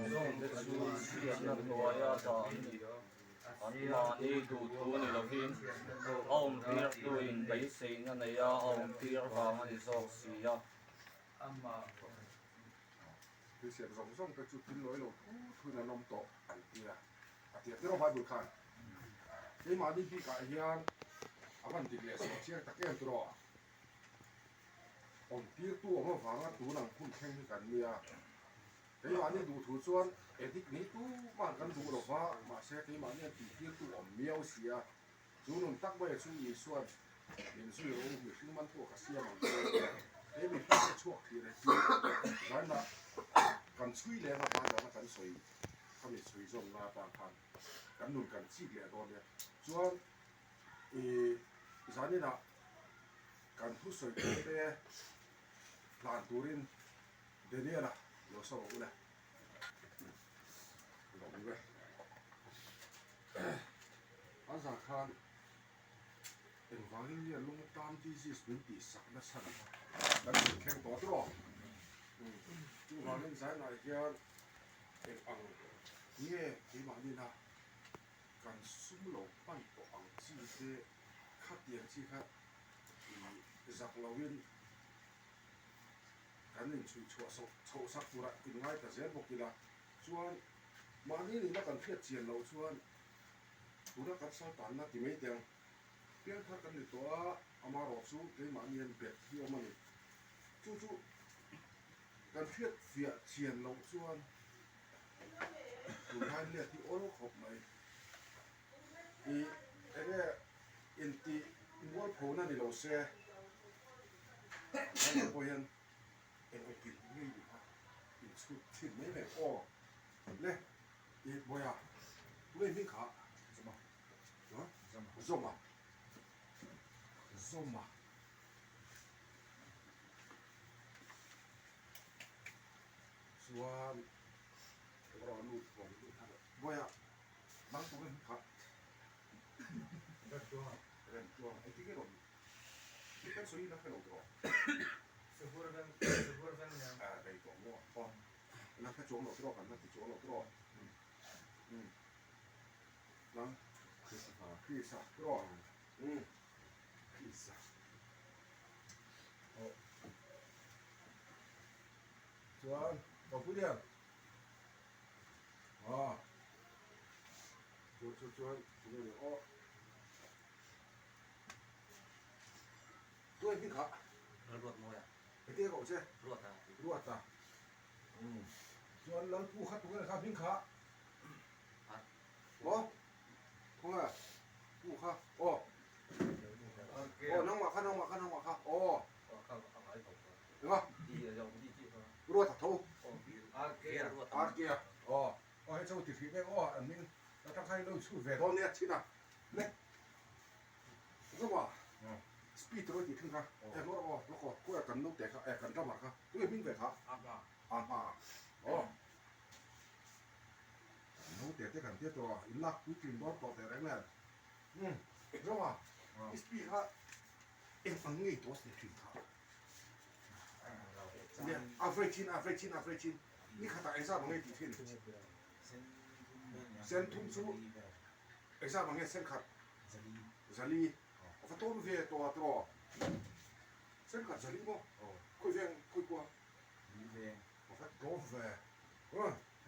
zawng zawngte chu chhiatna hnuaia dah an ni. Anmahni duhthu ni lovin a awmtirtuin beiseina neia a awmtir vang a ni zawk si a. Thilsiam zawng zawng te chu thil lawi lo thu thuin an awm tawh an ti a, a ti a tirh Bible khan. Keimahni bikah hian a van dik leh sawh chiang tak em tiraw? Awmtirtu awm avanga tun ang hun thleng hi kan nia. Keimahni duhthu chuan edit ni tumah kan duh lo va, mahse keimahni an tihtirtu awm miau si a. Chu nun tak mai chu Isua'n min zui rawh u, mihring man pawh ka siam ang che a ti a. He mihring te chhuak thlir hi chu zainah kan chhui leh anga hmai zana kan sawi khami chhui zawnna atang khan kan nun kan chik leh dawn nia. Chuan i zaninah kan thusawi turte hlan turin Daniel-a lo sawi ang u le. Lo awm ve. A zan khan engvangin nge long term disease min tih sak nasa ang a, kan in thleng tawh tawh. Chuvangin zainah hian eng ang nge keimahni na kan sum lo hman tawh ang chi te khatiang chi kha i zak loin kan inchhui chhuah chhoh sak tura inngai ta zel bawk ila chuan mahni nihna kan hriat chian loh chuan tuna kan sal tanna ti mai teh ang. Piangthar kan ni tawh a, amaherawh chu keimahni hian bet hi awm a ni. Chu chu kan hriat fiah chian loh chuan tunlai let hi awl khawp mai. I enge intih mualphona ni lo se, tunlai pawh hian eng engkim ngei ni kha inchhut thin mai mai aw. Le i bawiha tunge hming kha Zawma Zawma Zawma chuan bawiha nang tunge hming kha Remtluanga Remtluanga engtin nge rawn i kan sawi in a hre lo tawh Suhur veng Suhur veng nia rei tawh maw aw La hre chuang lo tawh kan la ti chuang lo tawh umm nang Christopher Chrisa tawh umm Chrisa aw chuan ka pui lian aw chu chu chuan tunge ni aw tunge hming kha Ruat Mawia Engtin nge ka awh che? Ruata. Ruata. Umm. Chuan Lalpu kha tunge kha hming kha? Aw. Khawnge? Pu kha. Aw. Aw nangmah kha nangmah kha nangmah kha. Aw. Enga? Ruata tho. RK a. Aw. Aw hei chu ti hrih mek aw an hming. Atang khan in lo chhut ve dawn nia chhin a. Le. Zoma speed rawh tih thin kha e hlawr aw lawk aw khawiah kan naute kha e kan drummer kha tunge hming ve kha a hma aw naute te kan tia tawh a in lak puitling dawn tawh teh reng nen um Zoma i speed kha eng ang ngei tawh se thin kha nia average in average in average in ni khatah engzat ang nge tih thin sen thum chu Engzat ang nge sen khat? Zali. A va tawn ve tawh a tawh. Sen khat zali maw? Khawi veng, khawi kua? A va tawn ve.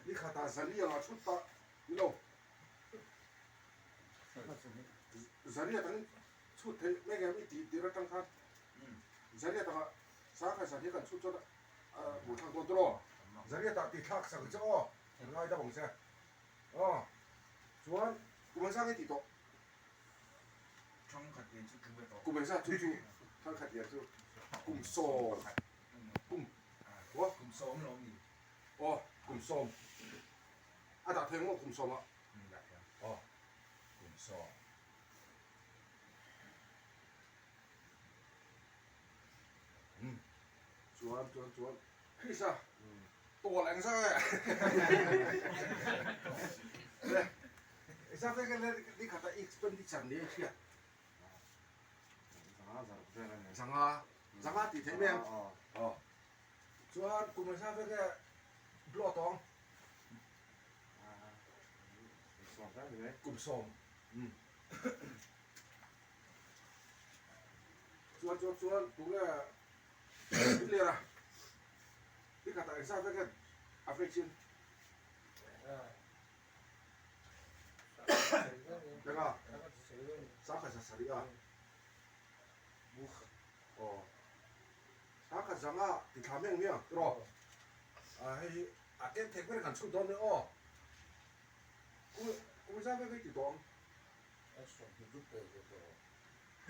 Ni khatah zali anga chhut ta ni lo. Zali atangin chhut theih mai ngem i tih tir atang khan. Zali atanga sangkhat zali kan chhut chuan a bul thlak dawn tawh. Zali atah tih thlak sak che aw. Ngai dam ang che. Aw, chuan kum engzat nge tih tawh? Thangkhat lian chu tlu e tawh. Kum engzat chu chu thangkhat lian chu kum sawm. Kum aw kum sawm lo mi. Aw kum sawm. A dah thei ang maw kum sawm ah? Dah thei ang. Aw kum sawm. Chuan chuan chuan Krista tawl eng zah nge le engzah vek nge ni khata expenditure ni a hriat zanga zanga tih theih mai ang aw chuan kum engzah vek nge blow tawng. Kum sawm. Chuan chuan chuan tunge Hitler a i khatah engzat vek hian a vaccine Enga sangkhat za sarih a aw sangkhat zanga ti thla meng nia tiraw a hei hi a ken thek ber kan chhut dawn nia aw kum zat vek hei ti tawh ang.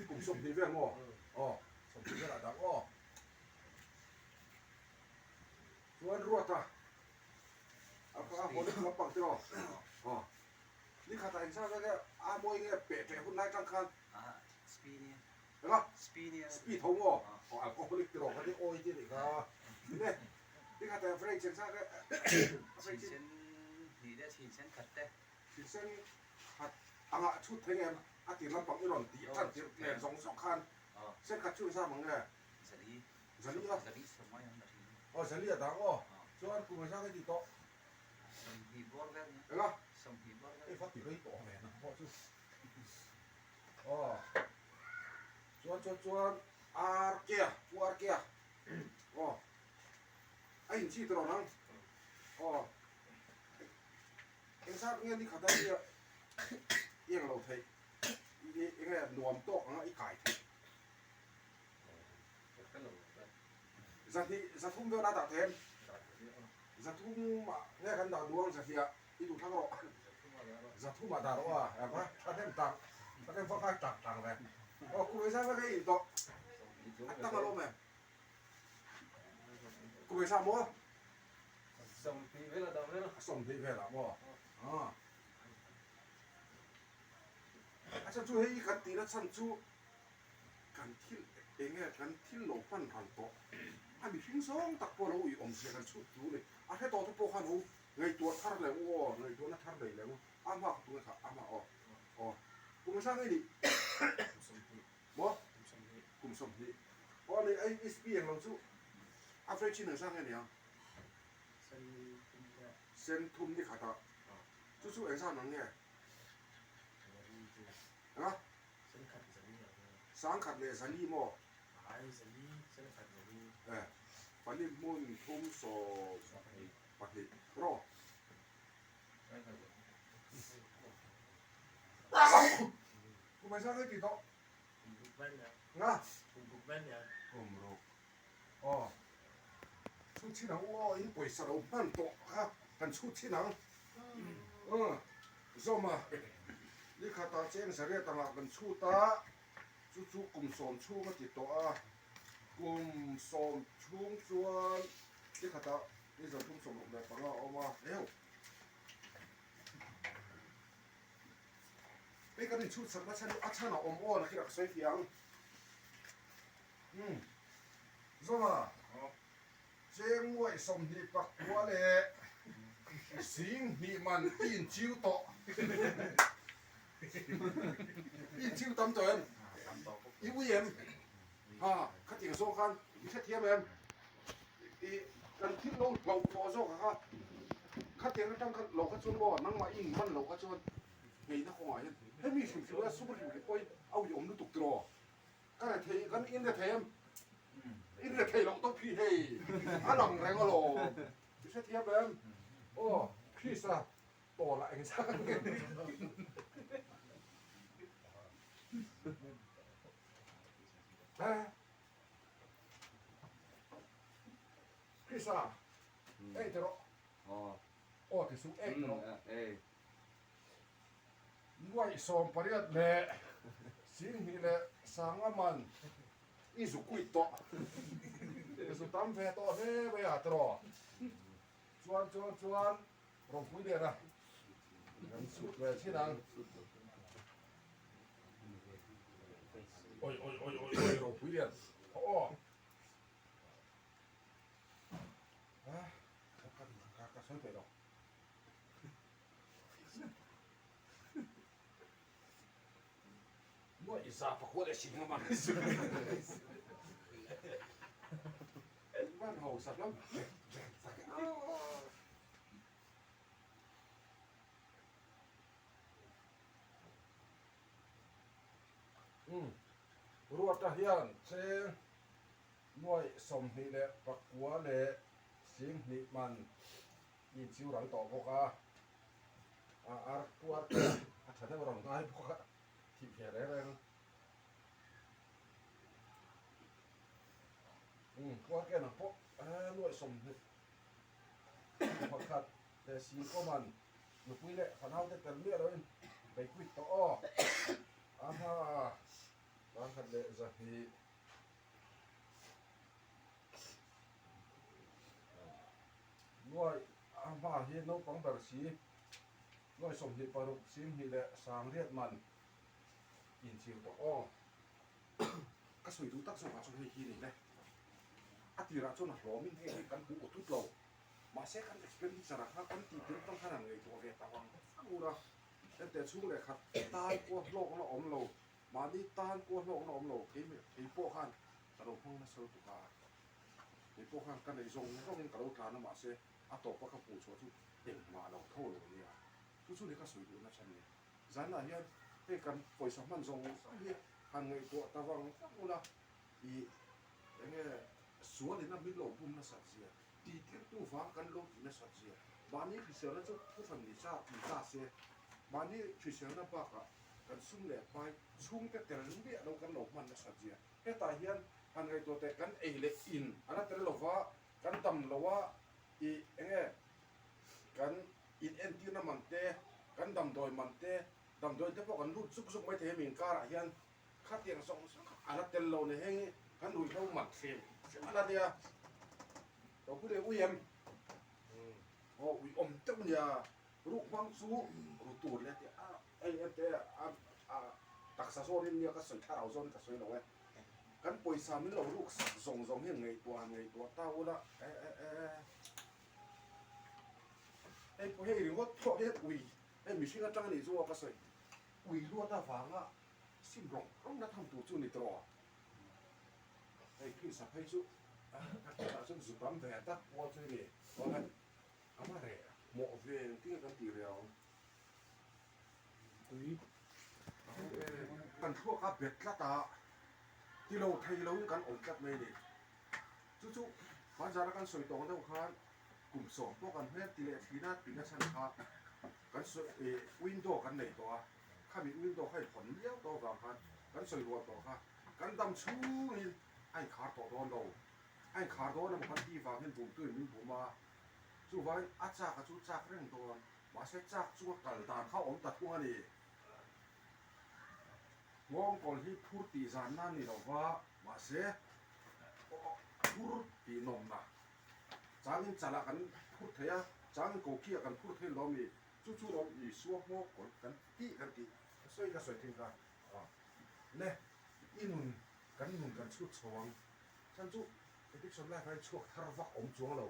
Kum 20 vel maw? Aw, 20 velah dang aw. Chuan Ruata a a haw lek lampang tiraw? Aw. Ni khatah engzat zat nge a mawi nge peh ṭeh hun lai ṭang khan? Eng a? Speed ho maw? Aw, alcoholic tiraw kha ni awi te nih kha. Enge ni khatah average engzat nge? Chhinsen hnih te, chhinsen khat te. Chhinsen khat angah chhut thei em? A tir lampang i rawn tih tan tir nen zawng zawng khan sen khat chu zam ang nge? Zali. Zali a? Zali sawm mai ang ka thin. Aw zali a dang aw. Chuan kum engzat a tih tawh? 20 bawr vel nia. Eng a? 20 bawr vel. Ei va ti rei tawh ve nang pawh chu. Aw. Chuan chuan chuan ar ke a, pu ar ke a. Aw. A inchi tawh nang. Aw. Engzat nge ni khat a nia i eng lo theih i enge nuam tawk anga i kai theih zahnih zathum vel a dah them zathum ah nge kan dah duh ang zahnih ah i duh thlang rawh zathum ah dah rawh a ava thahnem tak thahnem vak ai tak tak ve aw kum engzat nge i in tawh a tam alawm em kum engzat maw. 20 velah dah vel a. 20 velah maw? Aw. A chhan chu hei kan tihna chhan chu kan thil eng nge kan thil lo hman ran tawh a mihring zawng tak pawh lo ui awmzia kan chhut tu ni. A hre tawh te pawh khan ho ngaihtuah thar leh u aw, ngaihtuahna thar nei leh u. A hma kha tunge kha a hma aw. Aw. Kum engzat nge nih? Maw? Kum 20. Aw ni ei ispi eng lo chu average in engzat nge niang? Sen thum ni khatah chu chu engzat ang nge? Eng a? Sangkhat leh zali maw? E, pali hmun thum 12 rawh. Kum engzat nge tih tawh? Nga? Kum ruk. Aw, chhut chhin ang u aw, in pawisa lo hman tawh kha kan chhut chhin ang. Aw, Zawma, ni khatah cheng zariat angah kan chhut a, chu chu kum 10 chhung a ti tawh a, kum 10 chhung chuan ni khatah ni 365 a awm a, heu. Hei kan inchhut sakna chhan hi a chhan a awm aw nakin a ka sawi fiah ang. Umm. Zawma, cheng nuaih 24 leh 20 man i inchiu tawh. I inchiu tam tawh em? I ui em? Ha, khatiang zawng khan i hrethiam em? I kan thil lo hlauh tawh zawk a kha. Khatiang atang khan lo kha chuan maw nangmah i inman loh kha chuan hmeina kawngah hian hemi hrim hrim a sum hrim hrim pawhin a uiawm lutuk tiraw? Ka re thei, kan in re thei em? In re thei loh tawp hi hei, a lang reng alawm. I hrethiam em? Aw, Krista tawlah eng zat nge ni? Krista, ei ti rawh. Aw ti suh, ei ti rawh. Nuaih 18 leh 20 leh sanga man i zu kuit tawh. I zu tam ve tawh hle mai a tiraw. Chuan chuan chuan ropui lian a kan chhut ve thin ang. Oi oi oi oi oi ropui lian. Aw. Ka ka sawi peih lo. Nuaih za pakua leh sing lama Van hausa hlawm hrek hrek tak e. hian cheng nuaih 29 leh 20 man inchiu ral tawh bawk a, a ar puar te a tha deuh rawn ngai bawk a, thih ve reng reng. Umm puar ken ang pawh nuaih 21 leh 10 man nupui leh fanaute tel miah loin bei quit tawh aw. Aha 1,200. Nuai a hma hi naupang ber si nuai 26 20 leh 80 man inchhir tawh aw. Ka sawi duh tak zawkah chuan hei hi ni le. A tirah chuan a hlawmin hei hi kan hmuh tut lo. Mahse kan expenditure ah kha kan tih tir atang khan han ngaihtuah ve tak ang fang ur a. Hente chhung leh khat tan pawh hlawkna awm lo, mahni tan pawh hlawkna awm lo kei pawh khan ka lo hmang nasa lutuk a. Kei pawh khan ka nei zawng zawngin ka lo tlan a mahse a tawpa ka hmuh chhuah chu engmah lo tho lo nia. Chu chu ni ka sawi duhna chhan ni. Zanah hian hei kan pawisa hman zawng zawng hi han ngaihtuah ta vang vang ula ih enge sual ina min lo bum nasat zia, tihtirtu vang kan lo tih nasat zia, mahni hriselna chu thuhran ni cha ni ta se, mahni hriselna bakah kan sum leh pai chhungte tel miah lo kan lo hman nasat zia. Hetah hian han ngaihtuah teh kan ei leh in a la tel lova kan dam lo a ih enge kan in entirna man te, kan damdawi man te, damdawi te pawh kan lut zuk zuk mai thei a mi inkarah hian khatiang zawng zawng kha a la tel lo ni heng hi kan ruihhlo man hrim hrim a la nia. Lo pui leh ui em? Aw ui awm deuh nia ruk hmang chu ru tur leh tih a hei ente a a taksa zawnin nia ka sawi thlarau zawnin ka sawi lo e. Kan pawisa min lo ruk sak zawng zawng hian ngaihtuah han ngaihtuah ta ula e e e. Hei pawh hei ringawt pawh hian ui hei mihring atang anih chu aw ka sawi ui luat avanga sim rawng rawng na tham tur chu ni tawh hei Krista phei chu a hriatah chuan zu tam ve tak pawl chu ni awle a va reh hmawh ve engtin nge kan tih reh ang tui kan thluak a bet tlat a ti lo thei lo in kan awm tlat mai a ni. Chu chu hmanzara kan sawi tawng deuh khan kum sawm pawh kan hmel ti leh thin a tihna chhan kha kan sawi ih window kan nei tawh a, khami window kha i hawn miau tawh avang khan kan sawi rual tawh kha kan dam chhungin a inkhar tawh dawn lo, a inkhar dawn emaw kan tih vangin bumtuin min bum a, chuvangin a chak a chu chak reng dawn mahse chak chunga kal dan kha a awm ta thung a ni. Nghawngkawl hi phur tih zanna a ni lo va, mahse phur tih nawmna changin chalah kan phur thei a, changin kokiah kan phur thei lo mi, chu chu lawm Isua nghawngkawl kan tih kan tih ka sawi ka sawi thin kha a le i nun kan nun kan chhut chho ang chhan chu addiction life ah hian chhuak thar vak awm chuang lo,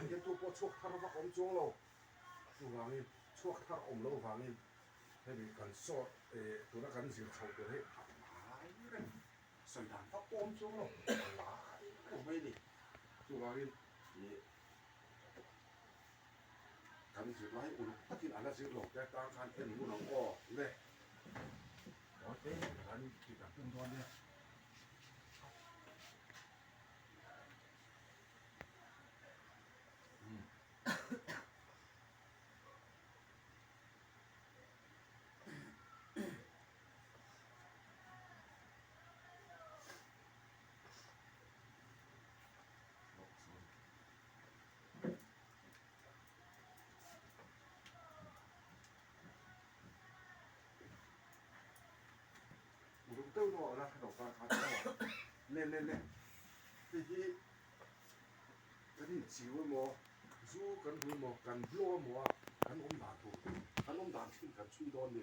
hian tu pawh chhuak thar vak awm chuang lo chuvangin chhuak thar awm lo vangin Hemi kan sawt eh tuna kan zir chhoh tur hi a lai reng sawi dan vak pawh awm chuang lo a lai reng mai a ni. Chuvangin ih kan zir lai uluk takin a la zir lo te atang khan en ngun ang aw le. Aw te kan tih kan tum dawn nia. Uluk deuh deuh a la hre lo tan khan le le le hei hi kan inchiu emaw zu kan hmu emaw kan blow emaw a kan awm dan tur kan awm dan thin kan chhui dawn ni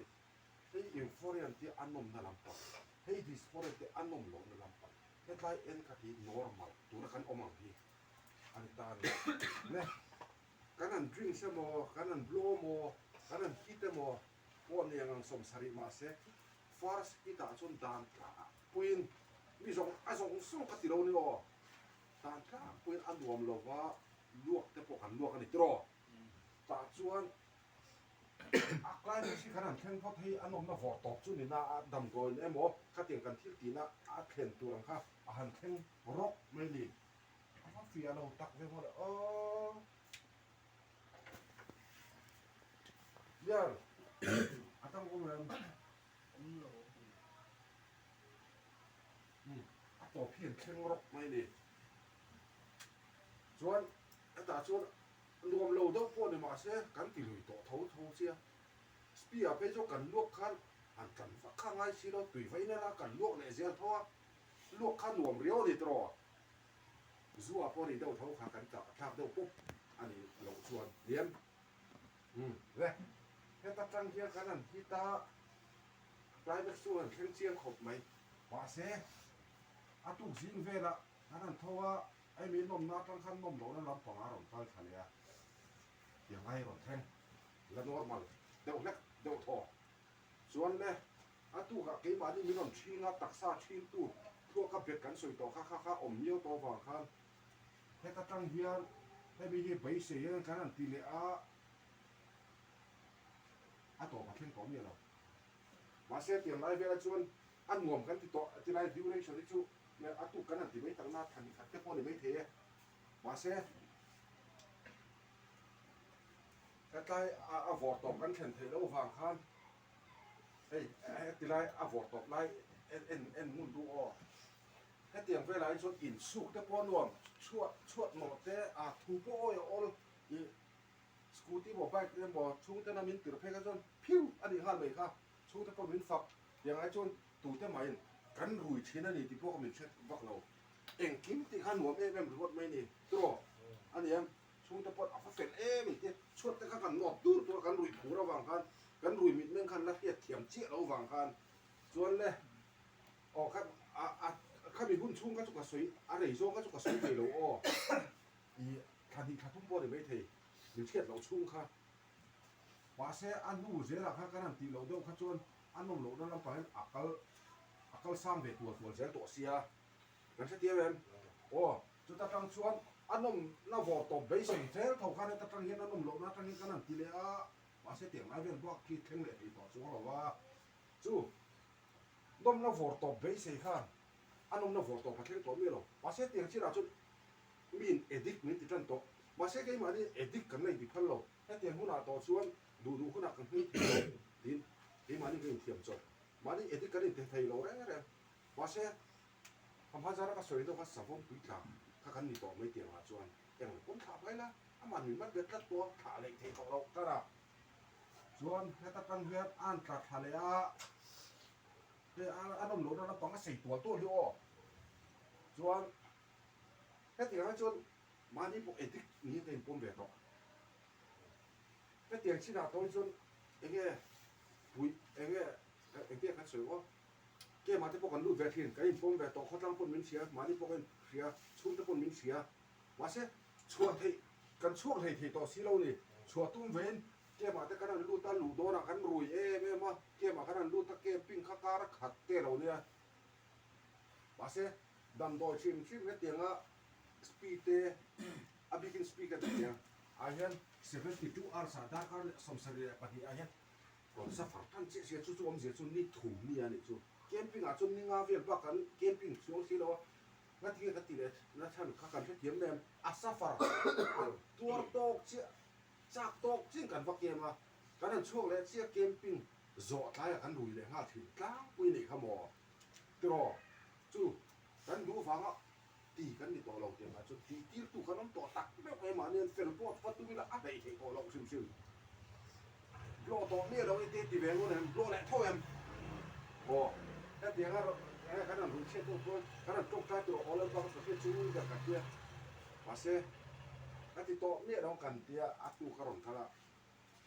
hei euphoria te a nawmna lampang hei dysphoria te a nawm lohna lampang hetlai en kha hi normal tuna kan awm ang hi a ni ta a ni le kan han drinks emaw kan han blow emaw kan han hit emaw pawh ni ang ang 70 mahse first hit ah chuan dan tlangpuiin mi zawng a zawng zawng ka ti lo ni aw. Dan tlangpuiin a nuam lo va, luak te pawh kan luak a ni tiraw? Tah chuan a class. Climax hi kan han thleng phawt hei a nawmna vawr tawp chu ni na a damdawiin emaw khatiang kan thil tihna a thlen tur ang kha a han thleng rawk mai ni. A va fiah lo tak ve maw le aw. Lian a tang awm em? Awm lo. Umm a tawp hi an thleng rawk mai ni. Chuan hetah chuan Nuam lo deuh pawh ni mahse kan ti lui tawh tho tho chia. Spi ah phei chu kan luak khan han tlan vak kha ngai si lo, tui va ina la kan luak leh zel tho a, luak kha nuam riau a ni tawh. Zu ah pawh ni deuh tho kha kan tah thlak deuh pawp a nih loh chuan liam. Umm le, heta tang hian kan han hit a, climax chu han thleng chiang khawp mai. Mahse, a tuk zing velah kan han tho a, Hemi nawmna atang khan nawm lohna lampang a rawn kal thla leh a, tiang ai rawn thleng la normal deuh hlek deuh thaw chuan le a tukah keimahni min rawn ṭhing a, taksa ṭhingtu thluaka bet kan sawi tawh kha kha kha awm miau tawh avang khan heta tang hian hemi hi beisei hian kan han ti leh a, a tawp a thleng tawh miah lo. Mahse tiang lai velah chuan a nuam kan ti tawh tilai duration hi chu a tuk kan han ti mai tak na thlan khat te pawh a ni mai thei e. Mahse hetlai a vawr tawp kan thlen theih loh vang khan hei tilai a vawr tawp lai en en en ngun duh aw. Hetiang velah hi chuan insuk te pawh a nuam chhuat chhuat nawh te a thu pawh awi a awl ih Scooty emaw bike emaw chhungten a min tir phei kha chuan phiu a nih nghal mai kha, chhungte pawh min fak tiang ai chuan tute mahin kan rui thin a ni tih pawh kha min hre vak lo. Engkim tih kha nuam em em ringawt mai a ni tiraw a ni em? Chhungte pawh a va fel em em tia chhuat te kha kan nawt dur tur a kan rui phur avang khan kan rui mitmeng khan la hriat thiam chiah lo vang khan chuan le aw kha a a khami hun chhung kha chu ka sawi a rei zawng kha chu ka sawi thei lo aw. I thla hnih thla thum pawh a ni maithei, min hriat loh chhung kha. Mahse a hnu zelah khan kan han tih loh deuh kha chuan a nawm lohna lampang hian a kal a kal sang ve tual tual zel tawh sia. Kan hrethiam em? Aw, chuta tang chuan a nawmna vawr tawp beisei zel tho khan heta tang hian a nawm lohna atang hian kan han ti leh a, mahse tiang lai vel bak khi thleng leh thei tawh chuang lo va. Chu nawmna vawr tawp beisei khan a nawmna vawr tawp a thleng tawh miah lo. Mahse tiang chinah chuan Miin addict min ti tan tawh. Mahse keimahni addict kan la inti phal lo. Hetiang hunah tawh chuan duh duh hunah kan hmui thei lo tiin keimahni ka inthiam chawp. Mahni addict kan inti thei lo reng reng. Mahse Hamha zara ka sawi deuh kha savawm puitla kha kan ni tawh mai tiangah chuan eng pawn thlah mai la, aman min mat bet tlat pawh thlah leh thei tawh loh tlat a. Chuan heta tang hian a han tla thla leh a, hei a nawm lohna lampang a sei tual tual hi aw. Chuan. Hetiang ah chuan mahni pawh addict niin ka inpawm ve tawh. Hetiang chinah tawh hi chuan enge puih enge engtia kan sawi aw Kemah te pawh kan lut ve thin, kan inpawm ve tawh, khawtlang pawn min hria, mahni pawh ka inhria, chhungte pawn min hria. Mahse chhuah theih kan chhuak hlei thei tawh si lo ni. Chhuah tum vein Kemah te kan han lut a, luh dawnah kan rui em em a, Kemah kan han lut a, camping kha kar a khat te lo nia. Mahse Damdawi hrim hrim hetianga speed te a bikin speed ka tih hian ah hian 72 hours ah darkar leh 72 ah hian rawn suffer tan chiah sia chu chu awmzia chu ni thum ni a nih chu camping ah chuan ni nga vel bak kan camping chuang si lo a ngatinge ka ti leh na chhan kha kan hrethiam em a suffer a tuar tawk chiah chak tawk chiah in kan va kem a kan han chhuak leh chiah camping zawh tlaiah kan rui leh nghal thin tlangpui a nih kha maw. Tiraw, chu kan duh vanga ti kan ni tawh lo tih angah chuan tih tirtu kan awm tawh tak meuh mai mahni an fel pawh va tum ila a hleih theih tawh loh hrim hrim. Blawh tawh miah lo i te ti ve ngun em, blawh leh tho em? Aw, hetianga enge kan han ruih chhiat deuh chuan kan han tawngtai tur a awl em bak a Pathian chu ber kan tia. Mahse, ka ti tawh miah lo kan tia a tuk a rawn kal a,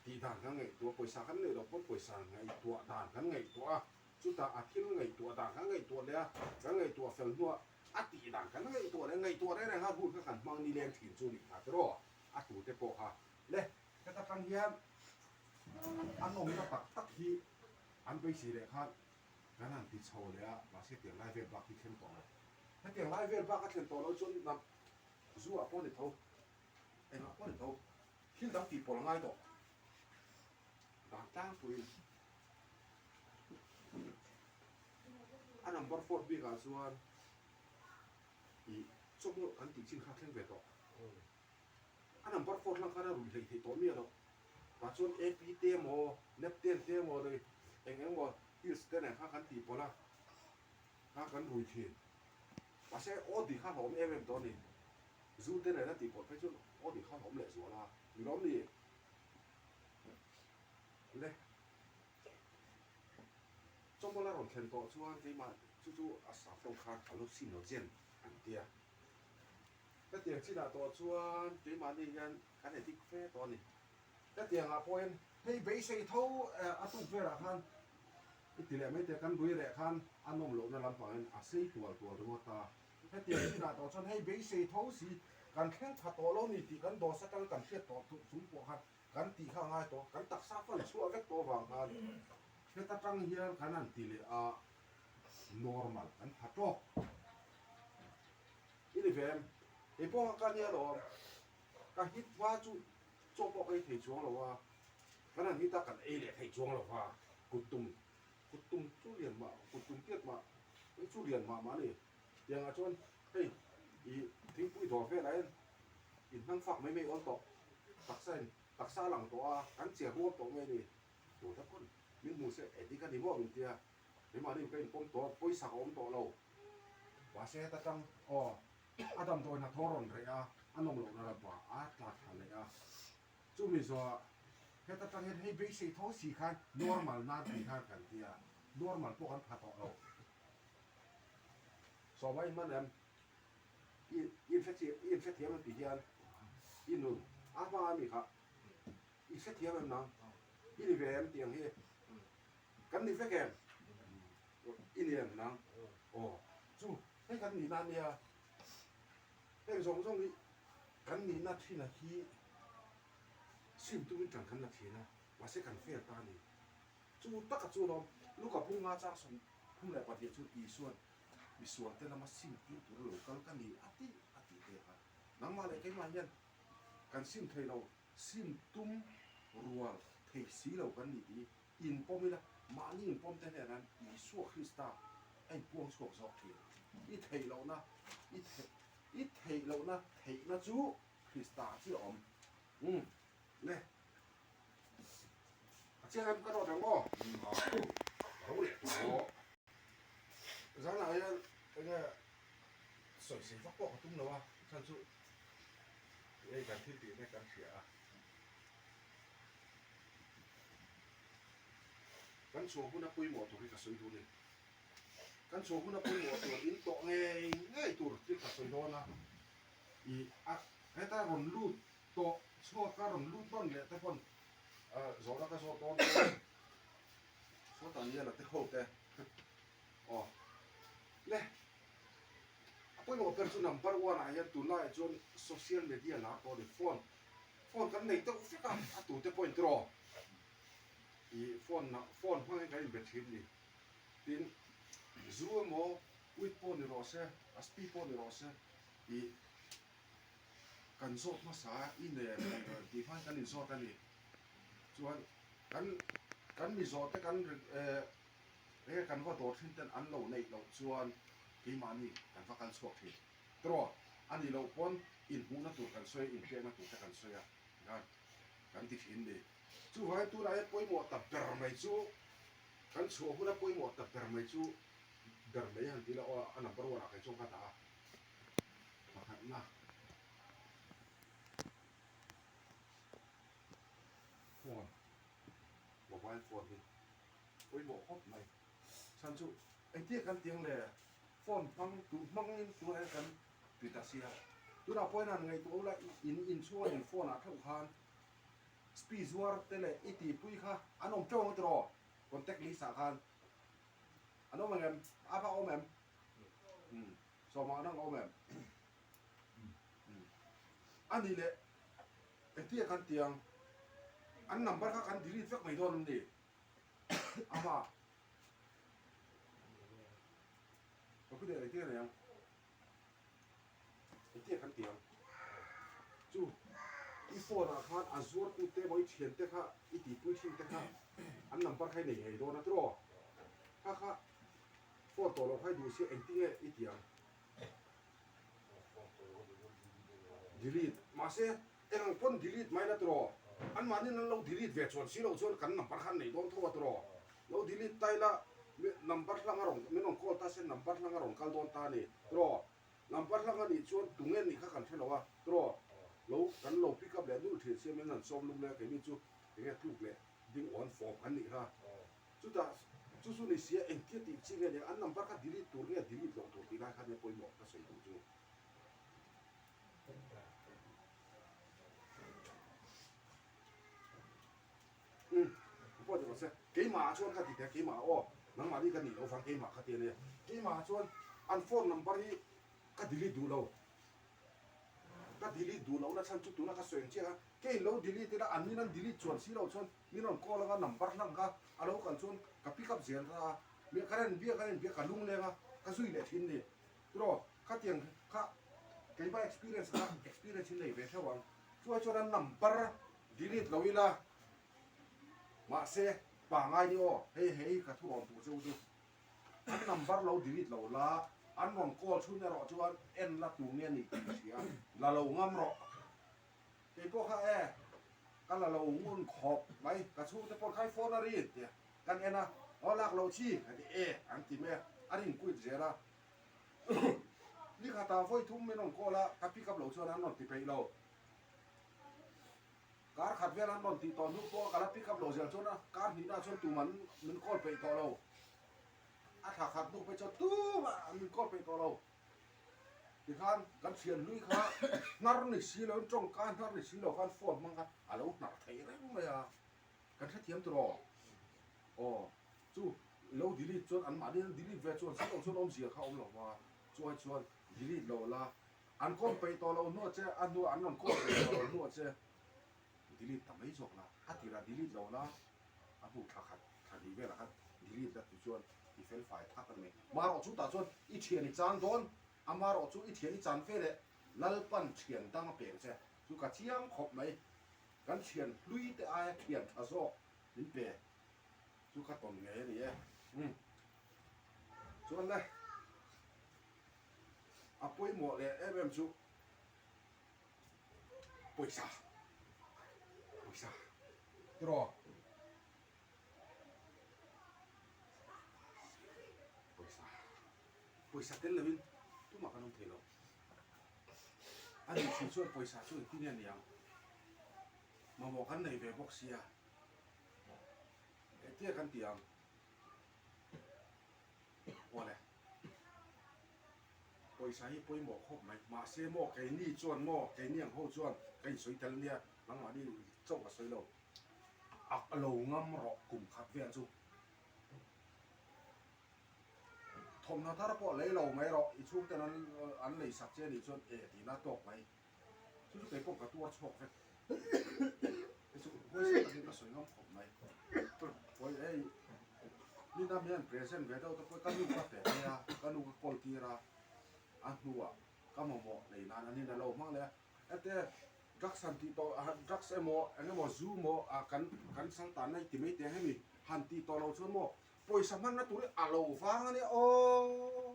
tih dan kan ngaihtuah, pawisa kan neih loh pawn pawisa ngaihtuah dan kan ngaihtuah a. Chutah a thil ngaihtuah dan kan ngaihtuah leh a, kan ngaihtuah fel hnuah a tih dan kan ngaihtuah leh ngaihtuah reng reng a hun kha kan hmang nileng thin chu nih kha tiraw a tute pawh kha le heta tang hian a nawmna tak tak hi an beisei leh khan kan han ti chho leh a mahse tiang lai vel bak hi thleng tawh lo hetiang lai vel bak a thlen tawh loh chuan nam zu ah pawh a ni tho engah pawh a ni tho thil dang tih pawlh a ngai tawh. Dan tlangpuiin a number four bikah chuan ih chawhmawlh kan tih chin kha a thleng ve tawh. A number four hlang khan a rui hleih theih tawh miah loh. Tah chuan AP te emaw, Nepten te emaw leh eng eng emaw pills te nen khan kan tih pawlh a, kha kan rui thin. Mahse aw dik kha hlawm em em tawh a ni. Zu te nen a tih pawlh phei chuan aw dik kha hlawm leh zual a, ni lawm ni? Le. Chawmawlh a rawn thlen tawh chuan keimah chu chu a sap tawng khan hallucinogen an tia. Hetiang chinah tawh chuan keimahni hian kan edit fe tawh a ni. Hetiangah pawhin hei beisei tho a tuk velah khan i ti leh mai teh kan bui leh khan a nawm lohna lampangin a sei tual tual ringawt a. Hetiang chinah tawh chuan hei beisei tho si kan thleng pha tawh lo ni tih kan dawh atang kan hriat tawh chung pawh khan kan tih kha a ngai tawh. Kan taksa fan chhuah vek tawh avang khan heta tang hian kan han ti leh a normal kan pha tawk. I ni ve em? Kei pawh ka nia lawm. Ka hit hma chu chaw pawh ka ei thei chuang lo a, kan han hit a kan ei leh thei chuang lo va, kut tum kut tum chu lian mah kut tum tiat mah hei chu lian mah mah a ni. Tiangah chuan hei ih thingpui dawr velah hian inhnang fak mai mai awl tawh taksa in taksa a lang tawh a, kan che ruam tawh mai a ni. Tute pawn min hmu se edik a ni maw min tia. Keimahni ka inpawm tawh, pawisa ka awm tawh lo. Mahse heta tang aw a damdawi hnathawh rawn reh a, a nawm lohna lampa a tla thla leh a. Chumi zawhah heta tang hian hei beisei tho si khan normal nan tih khan kan ti a, normal pawh kan pha tawh lo. Sawma in man em? I i inhrethiam em tih hian i nun a hma a mi kha i hrethiam em nang? I ni ve em tih ang hi. Kan ni vek em? I ni em nang? Aw, chu hei kan nihna a nia. Heng zawng zawng hi kan nihna thina hi sim tumin tan kan la thin a, mahse kan fail ta a ni. Chu taka chu lawm Luka phung nga chang 32 chu Isuan misualte lama sim tir tura lo kal ka ni a tih a tih te kha. Nangmah leh keimah hian kan sim thei lo, sim tum rual thei si lo kan ni tih Inpawm ila, mahni inpawm te hnenah Isua Krista a inpuang chhuak zawk thin. I theih lohna, i theih, i theih lohna theihna chu Krista chiah a awm. Umm, le. A chiang em ka rawt ang aw? Ro leh tawh. Zanah hian enge sawisei vak pawh ka tum lo a, chhan chu hei kan thil tih mek kan hria a. Kan chhuah huna pawimawh tur hi ka sawi duh a ni. Kan chhuah huna pawimawh tur in tawh ngei ngei tur thil ka sawi dawn a. Ih a heta rawn lut tawh chhuak a rawn lut nawn leh te pawn zawhna ka zawt dawn chuan sawtah nia la te ho te aw le a pawimawh ber chu number one ah hian tunlaiah chuan social media lar tawh a ni phone Phone kan nei deuh vek a, a tute pawhin tiraw ih phone ah phone hmangin kan inbe thin ni. Tin, zu emaw uit pawh ni rawh se, a spi pawh ni rawh se ih kan zawt hmasa a i nen tih hmain kan inzawt a ni. Chuan kan kan mi zawh te kan eh enge kan va dawr thin ten an lo neih loh chuan keimahni kan va kal chhuak thin. Tiraw, a nih loh pawn inhmuhna tur kan sawi a, inpekna tur te kan sawi a, tikhan kan ti thin ni. Chuvangin tunah hian pawimawh ta ber mai chu, kan chhuah huna pawimawh ta ber mai chu ber mai han ti ila aw a number one ah kei chuan ka dah a, pakhatna phone, mobile phone hi pawimawh khawp mai. Chhan chu engtia kan tiang le? Phone hmang tu hmangin tunah hian kan ti ta sia. Tunah pawhin han ngaihtuah ula in inchhung in phone ah theuh khan spi zuar te leh i tihpui kha an awm teuh ang tiraw contact list ah khan an awm ang em? A va awm em? Umm sawmah an ang awm em? Umm a nih leh engtia kan ti ang an number kha kan delete vek mai dawn em ni? Ama Ka pu deh engtin a nei ang? Engtin a kan ti ang? Chu i phone ah khan a zuartute emaw i thiante kha i tihpui thin te kha an number kha i nei ngei dawn a tiraw? Kha kha phone tawh loh kha i duh sia engtinge i ti ang? Delete mahse eng ang pawn delete mai la tiraw? Anmahniin an lo delete ve chuan si loh chuan kan number kha an nei dawn tho a tiraw? Lo delete ta ila number hlang a rawn min rawn call ta se number hlang a rawn kal dawn ta a ni tiraw? Number hlang a nih chuan tunge nih kha kan hre lo a, tiraw? Lo kan lo pick up leh nulh thin sia min han sawm lum leh a keini chu enge tluk leh ding awn form kan nih kha. Chutah chu chu ni sia engtia tih chi nge nia an number kha delete tur nge delete loh tur tih lai kha nia pawimawh ka sawi duh chu. Umm pawh ni rawh se keimah ah chuan ka ti teh keimah aw nangmahni ka nih loh vang keimah kha ti a nia keimah ah chuan an phone number hi ka delete duh lo ka delete duh lohna chhan chu tuna ka sawi ang chiah a kei lo delete ila an nin an delete chuan si loh chuan min rawn call anga number hlang kha a lo kal chuan ka pick up zel ta a mi ka ren biak a ren biak ka lung leng a ka zui leh thin ni tiraw khatiang kha keimah experience kha experience in nei ve theuh ang chuai chuan an number Delete lo ila, mahse pangai ni aw, hei hei ka thu rawn tur cheu chu. An number lo delete lo la, an rawn call chhun erawh chuan en la tu nge ni tih ka hria, la lo ngam rawh. Kei pawh kha e, ka la lo ngun khawp mai, ka chhungte pawh khai phone a ri tia kan en a, aw lak lo chi ka ti e an ti mai a, a rin quit zel a. Nikhatah vawi thum min rawn call a, ka pick up lo chuan an rawn ti peih lo. Kar khat vel an rawn tih tawh hnu pawh ka la pick up lo zel chuan a kar hnihna chuan tumah min call peih tawh lo. A thla khat hnu phei chuan tumah min call peih tawh lo. Tikhan kan thian hlui kha hnar ni si lo in tawngka hnar ni si lo khan phone hmang khan a lo hnar thei reng mai a. Kan hrethiam tiraw? Aw chu lo delete chuan anmahni an delete ve chuan si lo chuan awmzia kha awm lo va, chuai chuan delete lo la An call peih tawh lo hnuah che, a hnuah an rawn call peih tawh lo hnuah che delete ta mai zawk la, a tirah delete lo la, a hnu thla khat, thla hnih velah khan delete la ti chuan i fel fai thak a ni mai. Marawh chu tah chuan i thian i chan dawn, amarawh chu i thian i chan ve leh Lalpan thian dang a peng che, chu ka chiang khawp mai, kan thian hlui te aia thian tha zawk min pe chu ka tawn ngei a ni e. Umm chuan le. A pawimawh leh em em chu pawisa pawisa tiraw pawisa pawisa tel lovin tumah kan awm thei lo a nih thin chuan pawisa chu engtin nge ni ang mamawh kan nei ve bawk sia engtia kan ti ang Awle. Pawisa hi pawimawh khawp mai. Mahse maw keini chuan maw keini ang ho chuan ka insawi tel nia nangmahni chauh ka sawi lo. Ak lo ngam rawh kum khat vel chu. Thawmhnaw thar pawh lei lo mai rawh i chhungten an an lei sak che anih chuan e tihna tawk mai. Chu chu kei pawh ka tuar chhuak vek. Hei chu huaisen takin ka sawi ngam khawp mai. Pawi hei nina mian present ve deuh te pawh ka nu ka pe mai a, ka nu ka call tir a, a hnuah ka mamawh lei nan an in a lo hmang leh a. Hete drugs han tih tawh drugs emaw eng emaw zu maw kan kan sal tanna hi ti mai teh ang hemi han tih tawh loh chuan maw pawisa hmanna tur hi a lo vang a nia aw.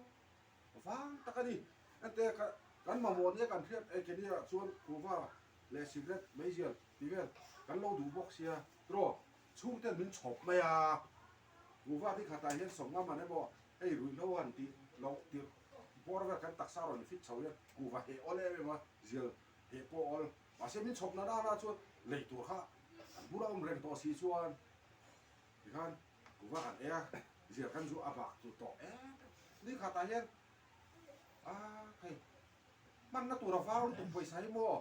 Vang tak a ni. Ente ka kan mamawh nia kan hriat e kenia chuan kuhva leh cigarette meizial tih vel kan lo duh bawk sia tiraw chhungten min chhawp mai a kuhva ni khatah hian sawm ngam an emaw hei ruihhlo han tih loh tirh bawr vel kan taksa rawn fit chho hian kuhva heh awl em em a zial heh pawh awl mahse min chhawp na nana chuan lei tur kha an bula awm reng tawh si chuan tikhan Kuva kan ei a, zir kan zu a bak tur tawh em em. Ni khatah hian a hei hmanna tur a vau lutuk pawisa hi maw?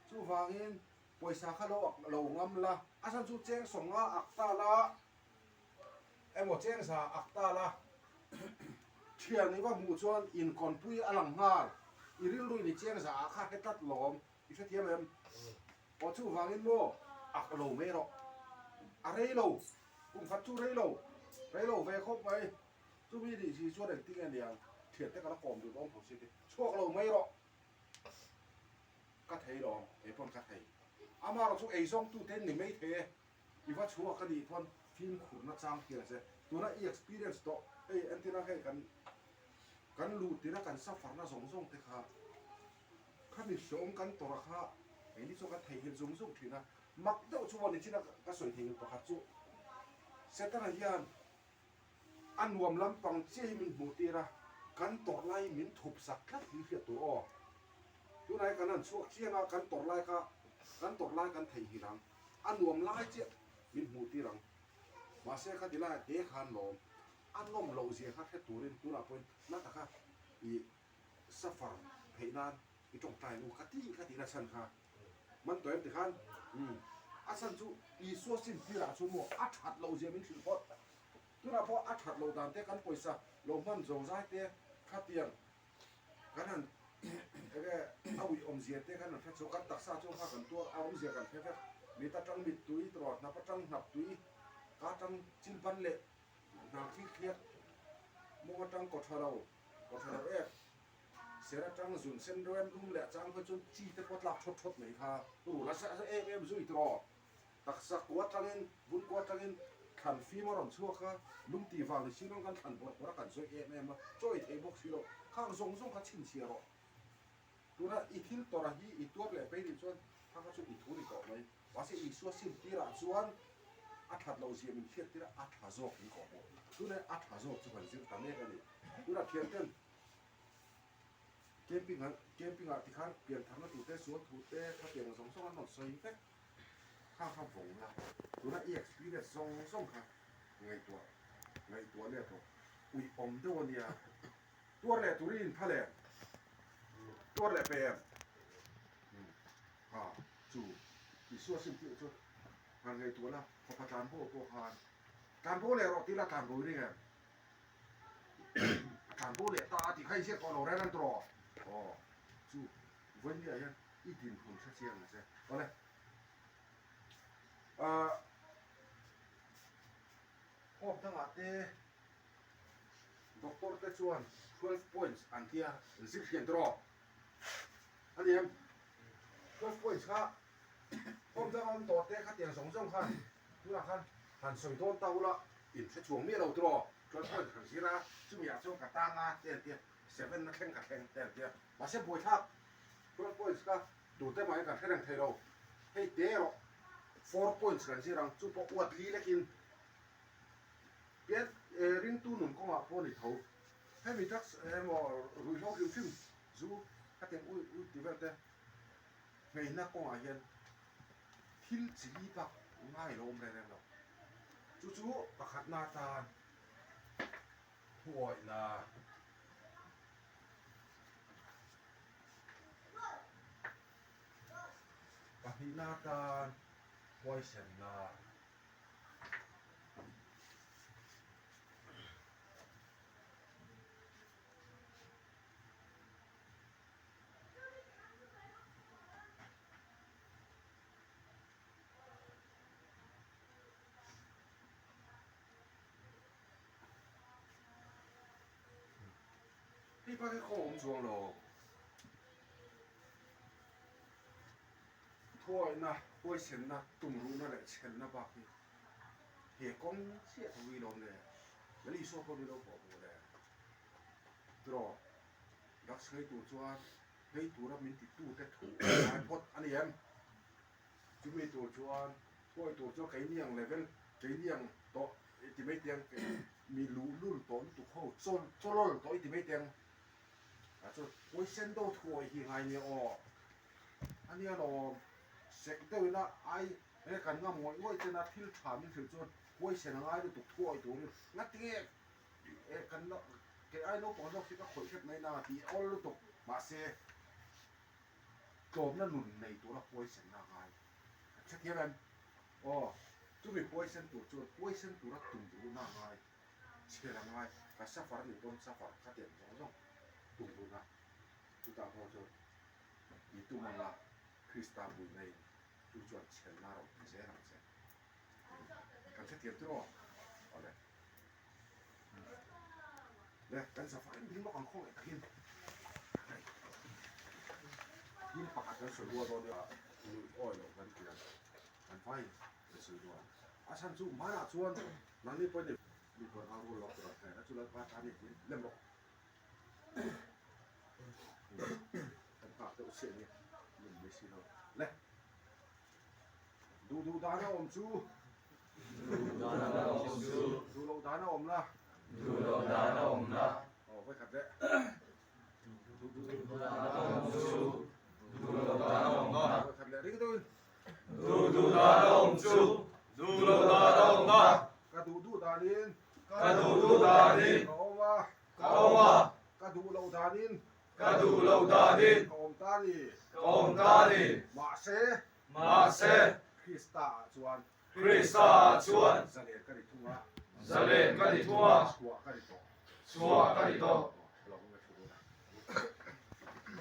Chuvangin pawisa kha lo ak lo ngam la, a chhan chu cheng sawmnga ak ta la emaw cheng za ak ta la thian i va hmuh chuan inkawnpui a lang nghal, i rilru in i cheng za ah kha he tlat lawm i hrethiam em? Aw chuvangin maw ak lo mai rawh. A rei lo, kum khat chu rei lo, rei lo ve khawp mai. Chumi nih si chuan engtin nge niang, thiante ka la kawm duh dawn tho si ti. Chhuak lo mai rawh. Ka thei lawm, kei pawn ka thei. Amaherawhchu eizawngtute ni mai thei e, i va chhuak a nih pawn fimkhurna chang hian a che. Tuna i experience tawh hei entirna hei kan kan luh tirh a kan suffer-na zawng zawng te kha khami hreawm kan tawrh a kha keini chu kan theihnghilh zung zung thin a. Mak deuh chu ni chin a ka sawi theihnghilh pakhat chu Setana hian A nuam lampang chiah hi min hmuh tir a, kan tawrh lai min thup sak tlat hi hriat tur aw. Tunah hian kan han chhuak chiang a, kan tawrh lai kha kan tawrh lai kan theihnghilh ang, a nuam lai chiah min hmuh tir ang. Mahse khati laiah te khan lawm, a nawm loh zia kha hre turin tunah pawhin na taka i suffer theih nan i tawngtai ang u ka ti ka tihna chhan kha man tawh em tikhan umm a chhan chu Isua sim tirah chu maw a that loh zia min hrilh phawt. Tunah pawh a that loh dan te kan pawisa lo hman zo zai te khatiang kan han enge a uih awmzia te kan han hre chhuak kan taksa chu kha kan tuar a awmzia kan hre vek mit atang mittui tawh hnap atang hnap tui ka atang chil ban leh hna thik thliak mawng atang kaw tha lo kaw tha lo ek ser atang zun sen rem rum leh chang phei chuan chi te pawh tlak thawt thawt mai kha rul a em em zui tawh. Taksa kua tangin, vun kua tangin thlan fim a rawn chhuak a, lung tih vang ni si lo kan thlan bawrh bawrh a kan zawih em em a, chaw ei thei bawk si lo, khang zawng zawng kha chhinchhiah rawh. Tuna i thil tawrh a hi i tuar leh pei nih chuan kha kha chu i thu ni tawh mai. Mahse Isua sim tirah chuan a that loh zia min hriat tir a, a tha zawk min kawh bawk. Tuna a tha zawk chu kan zir ta mek a ni. Tuna thianten camping an camping ah tikhan piantharna tur te, sual thu te, khatiang zawng zawng an rawn sawi vek. Kha kha vawng la, tuna i experience zawng zawng kha ngaihtuah ngaihtuah leh tawh uih awm deuh a nia. Tuar leh tur i inpha leh tuar leh pe em? Ha chu Isua sim tih chu han ngaihtuah la, fapa tlanbo pawh khan tlanbo leh rawh tih la tlanbo i ring em? A tlanbo leh ta a tih kha i ziak tawh lo reng ang tawh. Aw chu vawiin hian i dinhmun hre chiang ang che. Awle. Ahh home dangah te doctor te chuan 12 points an tia zir hian tawh a ni em? 12 points kha home danga awm tawh te khatiang zawng zawng khan tunah khan han sawi dawn ta ula in hre chuang miah lo tawh 12 points kan zir a chumi ah chuan ka tang a te an tia seven na thleng ka thleng te an tia mahse buaithlak 12 points kha Tute mah hi kan hre reng thei lo. Hei te erawh 4 points kan zir ang, chu pawh uat li lekin pian ringtu nun kawngah pawh a ni tho. Hemi drugs emaw ruihhlo hrim hrim zu khatiang ui ui ti vel te hmeina kawngah hian thil chi li bak ngai lo awm reng reng lo. Chu chu pakhatna atan thuawihna. Pahnihna atan huaisenna Hei bak hi khaw awm chuang lo. Thuawihna, huaisenna, tumruhna leh chhelna bak hi he kawng chiah tho hi lawm le. Lal Isua pawh min lo pawh hmuh le. Tiraw, drugs nghei tur chuan nghei tura min titute thu a ngai phawt a ni em? Chumi tur chuan thuawih tur chuan keini ang level, keini ang tawh i ti mai teh ang, mi luhlul tawh lutuk ho chawl chawlawl tawh i ti mai teh ang. Ah chuan huaisen deuh thuawih hi ngai nia aw. A nia lawm, sek deuhin a ai e kan ngam ngawih ngawih chen a thil tha min hrilh chuan huaisen a ngai lutuk thuawih turin ngatinge e kan kei ai naupang zawk hi ka khawih hrep mai na tih awl lutuk mahse Tlawmna nun nei tura huaisenna a ngai. Kan hrethiam em? Aw, chumi huaisen tur chuan huaisen tura tum ruhna a ngai, chher a ngai, ka suffer a nih pawn suffer ka tiang zawng zawng tum ruhna. Chutah pawh chuan i tum anga Krista buina in chu chuan chhelna a rawn pe zel ang che. Kan hrethiam chu aw? Awle. Le kan safar in ding lawk ang khawngaih takin thil pakhat kan sawi rual dawn nia. Nuih awi loh kan ti a, kan vai ka sawi duh a. A chhan chu hmanah chuan nangni pawhin i mi huan au rual lo tur ang hnen a, chu Lalpa tan i tiin lem rawh. Kan nghak deuh chiah nia, lem mai si lo. Le! Duh duh dan a awm chu. Duh dan a awm chu. Duh loh dan a awm na. Duh loh dan a awm na. Aw, vawikhat leh. Duh duh dan a awm chu. Duh loh dan a awm na. Vawikhat leh ring deuhin. Duh duh dan a awm chu. Duh loh dan a awm na. Ka duh duh danin. Ka duh duh danin. Ka awm a. Ka awm a. Ka duh loh danin. Ka duh loh danin. Ka awm ta ni. Ka awm ta ni. Mahse. Mahse. Krista ah chuan. Krista ah chuan. Zalen ka ni thung a. Zalen ka ni thung a. Chhuah ka ni tawh. Chhuah ka ni tawh. Lo awm e thu dawn a.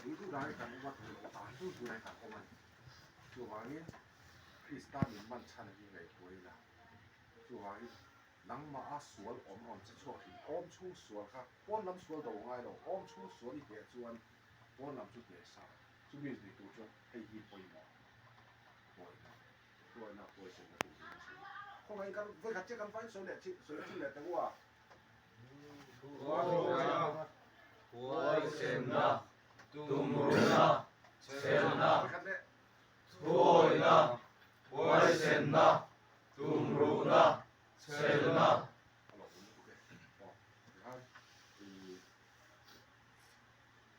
Duh duh danin kan awm a, duh loh dan duh duh danin kan awm a ni. Chuvangin Krista min man chhan hi ngaihtuah ila. Chuvangin nangmah a sual awm rawn che chhuak thin. Awm chhung sual kha pawn lam sual do ngai lo. Awm chhung sual i hneh chuan pawn lam chu hneh sa. Chumi zui tur chuan hei hi pawimawh pawina pawina pawisen na tur in a sawi. Khawngaih kan vawikhat chiah kan vain sawi leh chi sawi chi leh teh u a. Huaisenna, tumruhna, chhelna, thuawina, huaisenna, tumruhna, chhelna.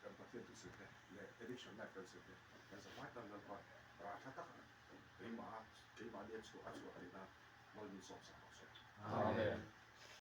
Kan Pathian thu sawi te leh addiction life kan sawi te kan zavai tan Lalpa rah tha tak keimah keimahni a chhuah a chhuah theih nan mal min sawm sak rawh se. Amen.